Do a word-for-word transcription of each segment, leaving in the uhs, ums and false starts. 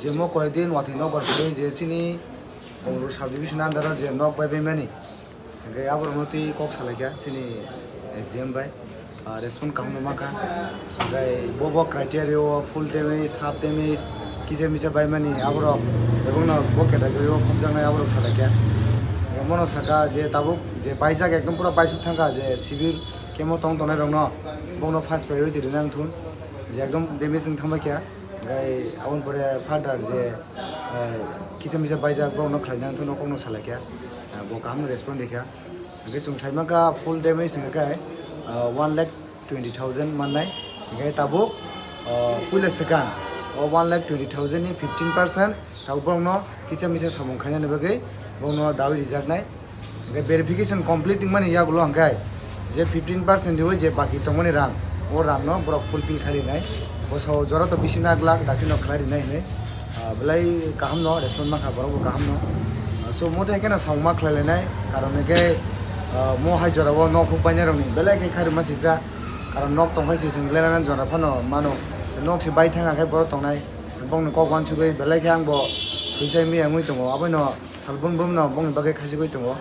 Je mo koyekdin watwi nokbar kwrwi je chini Kamalpur subdivision under o je nok bai baimani, hwnkhe aborokno twi kok salaikha chini S D M bai, ah, respond kaham no mankha. Hwnkhe bo bo criteria o full damage, half damage, kisa misa baimani aborok, ebongno bo category o khopjaknai aborok salaikha. Hwnkhe mono saka je tabuk je baijak ekdom pura baisuk thangkha je civil camp o tong tongnai rokno, bongno first priority rwna wngthun, je ekdom damage wng thangbaikha. Hwnkhe aboni pore further je, eh, kisa misa baijak borokno khlaina wngthun, no kokno salaikha, eh, bo kaham respond rikha. Hwnkhe chwng saimankha full damage wngkha khe, eh, one lakh twenty thousand mannai. Hwnkhe tabuk, eh, puila swkang o one lakh twenty thousand ni fifteen percent tabuk borokno kisa misa samung khainani bagwi borokno dawi rijaknai. Hwnkhe verification complete wngmani yagulo hwnkhe je fifteen percent riwi je baki tongmani rang, o rangno borok fulfill khai rinai. Bosao jora to bisi nak lak dakti no khlai rinai hinwi, ah, belai kaham no respond mankha borok bo kaham no. Ah, so mo tai kheno samung ma khlai lainai, karon hwnkhe, ah, mo hai jora o nok huk bainai rokni belai khe kharima sikjak, karon nok tongkhai se chwng lelana jora phano mano, nok se bai thang khe borok tongnai, bongni kok uansugwi belai khe ang bo thwichai miya wngwi tongo, abono salbrum brum no bongni bagwi khachigwi tongo.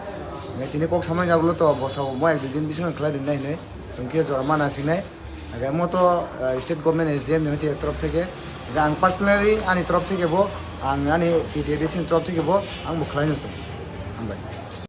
Hwnkhe tini kok samani yagulo to bosao mo ek dui din bisingo khlai rinai hinwi chwng khe jora mana sinai. Hwnkhe mo to, eh, state government S D M ni hoite torof theke, hwnkhe ang personally ani torof theke bo, ang ani T T A D C ni torof theke bo ang bo khlaino tongo. Hambai.